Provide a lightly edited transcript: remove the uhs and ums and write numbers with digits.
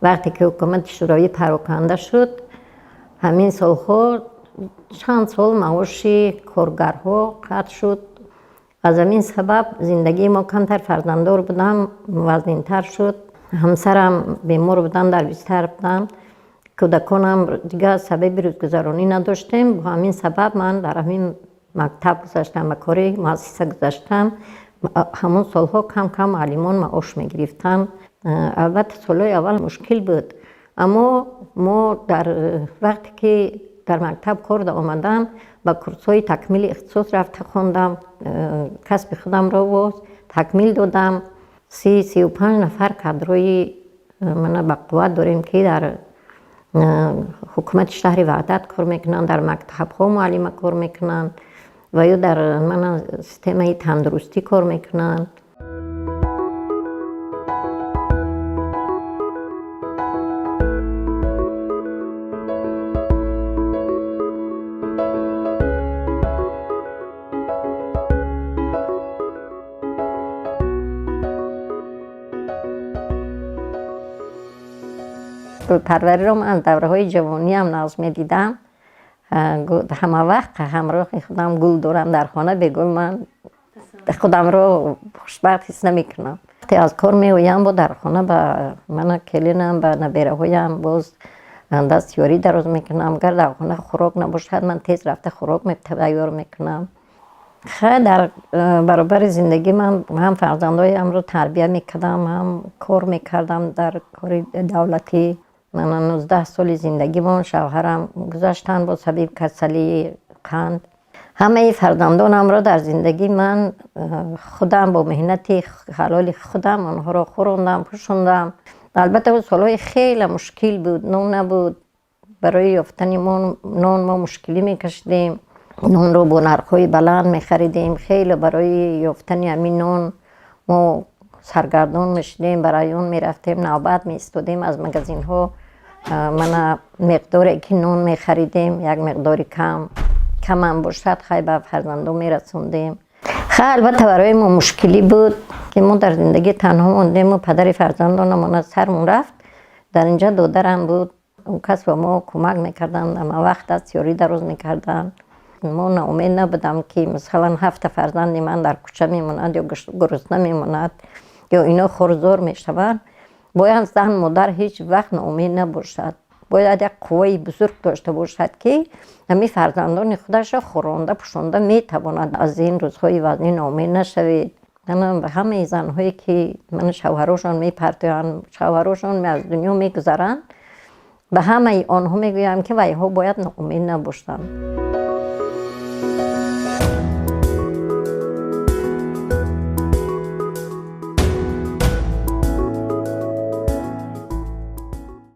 Вақте ки ҳукумати Шӯравӣ пароканда шуд, ҳамин солҳо чанд сол маоши коргарҳо қатъ шуд. Аз ҳамин сабаб зиндагии мо камтар, фарзанддор будам, вазнинтар шуд. Ҳамсарам бемор буданд, дар бистар буданд, кӯдаконам дигар сабаби рӯзгузаронӣ надоштем. Бо ҳамин сабаб ман дар ҳамин мактаб гузаштам, ба кори муассиса гузаштам. Ҳамон солҳо кам-кам муаллимон маош мегирифтанд. Албатта, солҳои аввал мушкил буд, аммо мо дар вақте ки дар мактаб кор омадам, ба курсҳои такмили ихтисос рафта хондам, касби худамро боз такмил додам. 30-35 нафар кадрҳои мана бақувват дорем, ки дар ҳукумати шаҳри Ваҳдат кор мекунанд, дар мактабҳо муаллима кор мекунанд ва ё дар мана системаи тандурустӣ кор мекунанд. Гулпарвариро ман аз давраҳои ҷавониам нағз медидам. Ҳама вақт ҳамроҳи худам гул дорам дар хона. Бе гул ман худамро хушбахт ҳис намекунам. Вақте аз кор меоям, бо дар хона ба мана келинам, ба набераҳоям боз даст ёрӣ дароз мекунам. Агар дар хона хӯрок набошад, ман тез рафта хӯрок тайёр мекунам. Хай, дар баробари зиндагӣ ман ҳам фарзандҳоямро тарбия мекардам, ҳам кор мекардам дар кори давлатӣ. Мана 19 соли зиндагимон шавҳарам гузаштанд бо сабаби касалии қанд. Ҳамаи фарзандонамро дар зиндагӣ ман худам бо меҳнати ҳалоли худам онҳоро хӯрондам, пӯшондам. Албатта, солҳои хеле мушкил буд, нон набуд. Барои ёфтани нон мо мушкилӣ мекашидем, нонро бо нархҳои баланд мехаридем. Хеле барои ёфтани ҳамин нон мо саргардон мешудем, ба район мерафтем, навбат меистодем. Аз магазинҳо мана миқдоре ки нон мехаридем, як миқдори кам камам бошад, хай, ба фарзандон мерасондем. Хай, албатта, барои мо мушкилӣ буд, ки мо дар зиндагӣ танҳо мондему падари фарзандонамон аз сармон рафт. Дар инҷа додарам буд, он кас ба мо кӯмак мекарданд, ҳама вақт даст ёрӣ дароз мекарданд. Мо ноумед набудам, ки масалан ҳафта фарзанди ман дар кӯча мемонад ё гурусна мемонад, ё ино хорзор мешаванд. Бояд зан модар ҳеҷ вақт ноумед набошад, бояд як қувваи бузург дошта бошад, ки ҳамин фарзандони худашро хӯронда, пӯшонда метавонад. Аз ин рӯзҳои вазнин ноумед нашавед. Ба ҳамаи занҳое, ки мана шавҳарошон мепартоянд, шавҳарошон аз дунё мегузаранд, ба ҳамаи онҳо мегӯям, ки вайҳо бояд ноумед набошанд.